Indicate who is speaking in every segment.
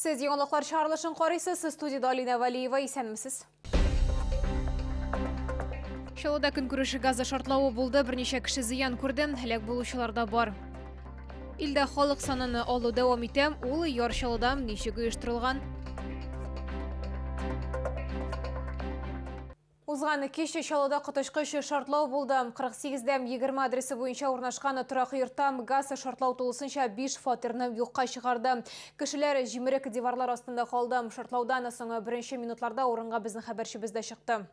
Speaker 1: Сез яңалыклар чыгарылышын карыйсыз. Студияда Алина Валиева. Исәнмесез. Чаллыда көнкүреш газы шартлавы булды. Берничә кеше зыян күрде. Һәлак булучылар да бар. Илдә халык санын алу дәвам итә. Ул Яр Чаллыда ничек оештырылган? Узган кич Чаллыда коточкыч шартлау булды. 48-дә 20 адресы буенча урнашкан торак йортта газ шартлау тулысынча 5 фатирны юкка чыгарды. Кешеләр җимерек диварлар астында калды. Шартлаудан соң беренче минутларда урынга безнең хәбәрчебез дә чыкты.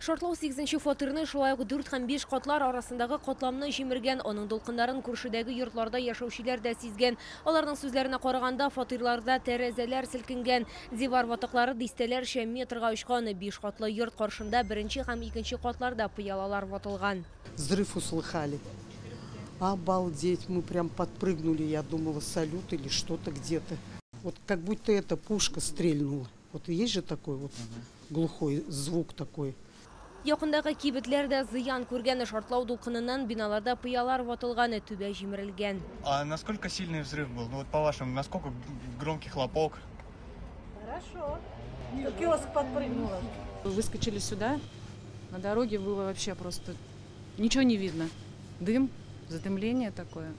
Speaker 2: Шартлау 8-нче фатирны, шулай ук 4 һәм 5 катлар арасындагы катламны җимергән. Аның дулкыннарын күршедәге йортларда яшәүчеләр дә сизгән. Аларның сүзләренә караганда, фатирларда тәрәзәләр селкенгән. Дивар ватыклары дистәләрчә метрга очкан. 5 катлы йорт каршында беренче һәм икенче катларда пыялалар ватылган.
Speaker 3: Взрыв услыхали. Обалдеть, мы прям подпрыгнули, я думала, салют или что-то где-то. Вот как будто эта пушка стрельнула. Вот есть же такой вот глухой звук такой.
Speaker 2: Якындагы кибетләр дә зыян күргән. Шартлау дулкыныннан биналарда пыялар ватылган, түбә җимерелгән.
Speaker 4: А насколько сильный взрыв был? Ну вот по-вашему, насколько громкий хлопок?
Speaker 5: Хорошо. Киоск подпрыгнула.
Speaker 6: Выскочили сюда, на дороге было вообще просто ничего не видно. Дым, задымление такое.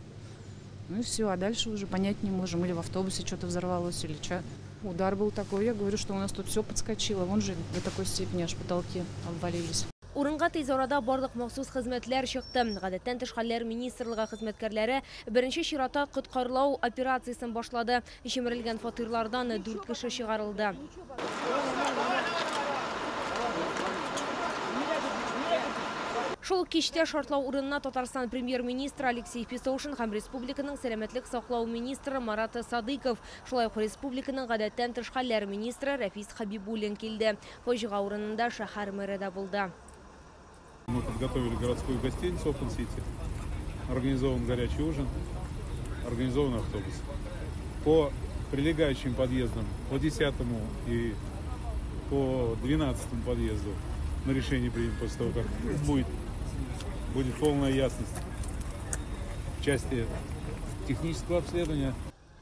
Speaker 6: Ну и все, а дальше уже понять не можем. Или в автобусе что-то взорвалось, или что. Удар был такой, я говорю, что у нас тут все подскочило. Вон же до такой степени аж потолки обвалились.
Speaker 2: Урынга тиз арада барлык махсус хезмәтләр чыкты. Гадәттән тыш хәлләр министрлыгы хезмәткәрләре беренче чиратта коткарлау операциясен башлады. Җимерелгән фатирлардан 4 кеше чыгарылды. Шул кичтә шартлау урынына Татарстан премьер-министры Алексей Песошин һәм республиканың сәламәтлек саклау министры Марат Садыков, шулай ук республиканың гадәттән тыш хәлләр министры Рәфис Хабибуллин килде. Фаҗига урынында шәһәр мэры да булды.
Speaker 7: Мы подготовили городскую гостиницу Open City, организован горячий ужин, организован автобус. По прилегающим подъездам, по 10 и по 12 подъезду мы решение примем после того, как будет полная ясность в части технического обследования.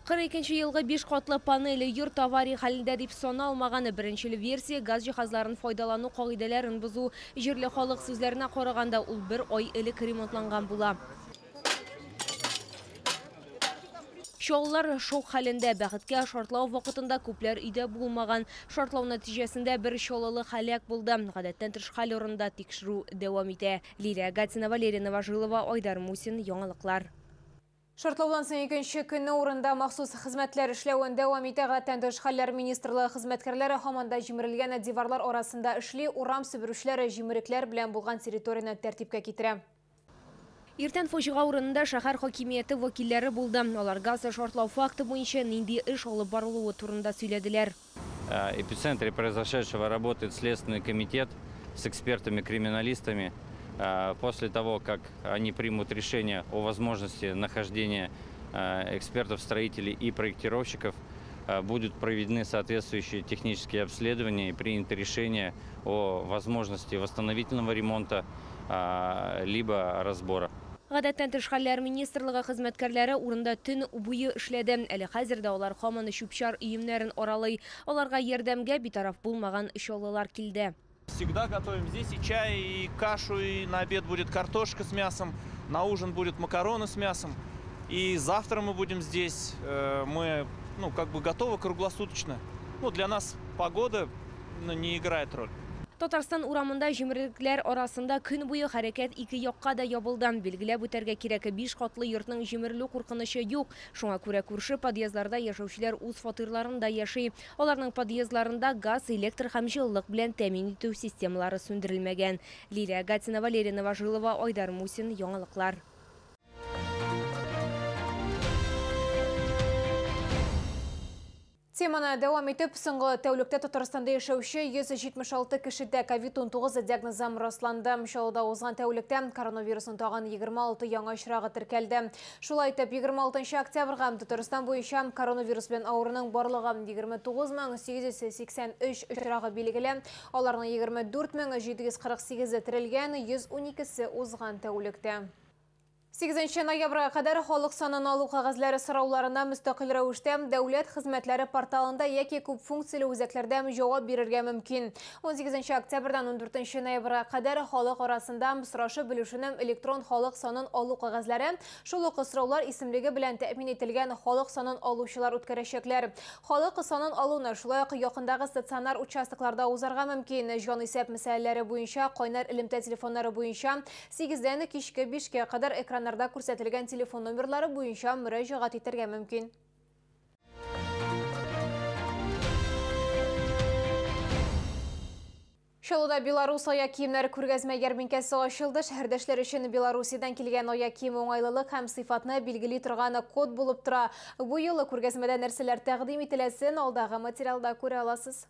Speaker 2: 42 елгы 5 катлы панель йорт авария хәлендә дип саналмаган. Беренчел версия газ җиһазларын файдалану кагыйдәләрен бозу. Җирле халык сүзләренә караганда, ул бер ай элек ремонтланган була. Чаллылар шок хәлендә. Бәхеткә, шартлау вакытында күпләр өйдә булмаган. Шартлау нәтиҗәсендә бер чаллылы һәлак булды. Гадәттән тыш хәл урынында тикшерү дәвам итә. Лилия Гатина, Валерия Новожилова, Айдар Мусин. Яңалыклар.
Speaker 1: Шартлаудан соң икенче көнне урында махсус хезмәтләр эшләвен дәвам итә. Гадәттән тыш хәлләр министрлыгы хезмәткәрләре һаман да җимерелгән диварлар арасында эшли, урам себерүчеләр җимерекләр белән булган территорияне тәртипкә китерә.
Speaker 2: Иртән фаҗига урынында шәһәр хакимияте вәкилләре булды. Алар газ шартлау факты буенча нинди эш алып барылуы турында сөйләделәр.
Speaker 8: Эпицентре произошедшего работает Следственный комитет с экспертами-криминалистами. После того, как они примут решение о возможности нахождения экспертов, строителей и проектировщиков, будут проведены соответствующие технические обследования и принято решение о возможности восстановительного ремонта либо разбора.
Speaker 2: Гадәттән тыш хәлләр министрлыгы хезмәткәрләре урында төн буе эшләде. Әле хәзер дә алар һаман чүп-чар өемнәрен аралый. Аларга ярдәмгә битараф булмаган чаллылар килде.
Speaker 9: Всегда готовим здесь и чай, и кашу, и на обед будет картошка с мясом, на ужин будет макароны с мясом. И завтра мы будем здесь. Мы, готовы круглосуточно. Для нас погода, не играет роль.
Speaker 2: Татарстан урамында җимерекләр арасында көн буе хәрәкәт ике якка да ябылды. Билгеләп үтәргә кирәк, 5 катлы йортның җимерелү куркынычы юк. Шуңа күрә күрше подъездларда яшәүчеләр үз фатирларында яши. Аларның подъездларында газ, электр һәм җылылык белән тәэмин итү системалары сүндерелмәгән. Лилия Гатина, Валерия Новожилова, Айдар Мусин. Яңалыклар.
Speaker 1: Теманы дәвам итеп, соңгы тәүлектә Татарстанда яшәүче 176 кешедә ковид-19 диагнозы расланды. Чаллыда узган тәүлектә коронавирусның тагын 26 яңа очрагы теркәлде. Шулай итеп, 26 октябрьгә Татарстан буенча коронавирус белән авыруның барлыгы 29883 очрагы билгеле. Аларның 24748-е терелгән, 112-се узган тәүлектә. 8 ноябрьгә кадәр халык санын алу кәгазьләре сорауларына мөстәкыйль рәвештә дәүләт хезмәтләре порталында яки күп функцияле үзәкләрдә җавап бирергә мөмкин. 18 октябрьдән 14 ноябрьгә кадәр халык арасында сорашып белүченең электрон халык санын алу кәгазьләре шул ук сораулар исемлеге белән тәэмин ителгән халык санын алучылар үткәрәчәкләр. Халык санын алуны шулай ук якындагы стационар участокларда узарга мөмкин. Җанисәп мәсьәләләре буенча кайнар элемтә телефоннары буенча 8-дән кичке 5-кә кадәр экран күрсәтелгән телефон номерлары буенча мөрәҗәгать итәргә мөмкин. Чаллыда Беларус аяк киемнәре күргәзмә ярминкәсе ачылды. Шәһәрдәшләр өчен Беларусидан килгән аяк киеме уңайлылык һәм сыйфатны билгели торган код булып тора. Бу юлы күргәзмәдә нәрсәләр тәкъдим ителәсен алдагы материалда күрә аласыз.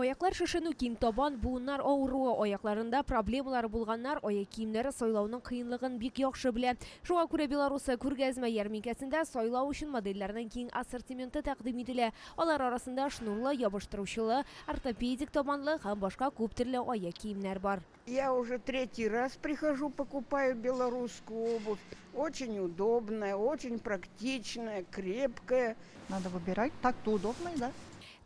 Speaker 2: Аяклар шешенү, киң табан, буыннар авыруы, аякларында проблемалары булганнар аяк киемнәре сайлауның кыенлыгын бик яхшы белә. Шуңа күрә Беларусь күргәзмә ярминкәсендә сайлау өчен модельләрнең киң ассортименты тәкъдим ителә. Алар арасында шнурлы, ябыштыручылы, ортопедик табанлы һәм башка күп төрле аяк киемнәр бар.
Speaker 10: Я уже третий раз прихожу, покупаю белорусскую обувь. Очень удобная, очень практичная, крепкая.
Speaker 11: Надо выбирать, так-то удобно, да?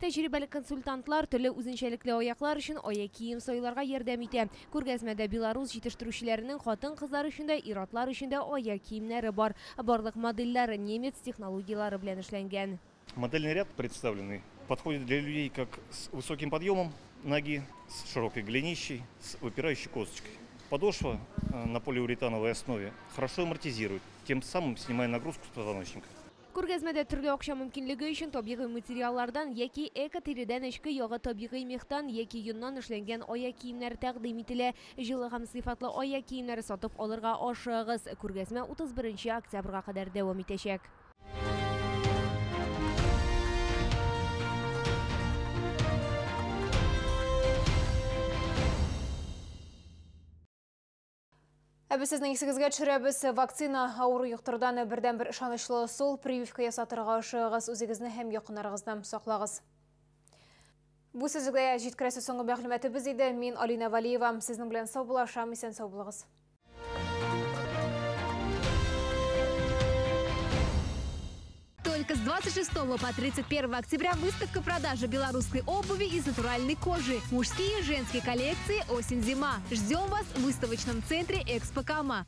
Speaker 2: Тәҗрибәле консультантлар төрле үзенчәлекле аяклар өчен аяк кием сайларга ярдәм итә. Күргәзмәдә Беларус җитештерүчеләренең хатын-кызлар өчен дә, ир-атлар өчен дә аяк киемнәре бар. Барлык модельләр немец технологияләре белән эшләнгән.
Speaker 12: Модельный ряд представленный подходит для людей как с высоким подъемом ноги, с широкой голенищей, с выпирающей косточкой. Подошва на полиуретановой основе хорошо амортизирует, тем самым снимая нагрузку с позвоночника.
Speaker 2: Күргәзмәдә төрле акча мөмкинлеге өчен табигый материаллардан яки эко-тиредән эчке ягы табигый мехтан яки йоннан эшләнгән аяк киемнәре тәкъдим ителә. Җылы һәм сыйфатлы аяк киемнәре сатып алырга ашыгыгыз. Күргәзмә 31 октябрьгә кадәр дәвам итәчәк.
Speaker 1: Ә без сезнең исегезгә төшерәбез, вакцина авыру йоктырудан бердәнбер ышанычлы ысул. Прививка ясатырга ашыгыгыз, үзегезне һәм якыннарыгызны саклагыз. Бу сүзгә җиткерәсе соңгы мәгълүматыбыз иде. Мин Алина Валиева, сезнең белән саубуллашам, исән сау булыгыз.
Speaker 13: Только с 26 по 31 октября выставка продажи белорусской обуви из натуральной кожи. Мужские и женские коллекции «Осень-зима». Ждем вас в выставочном центре «Экспо Кама».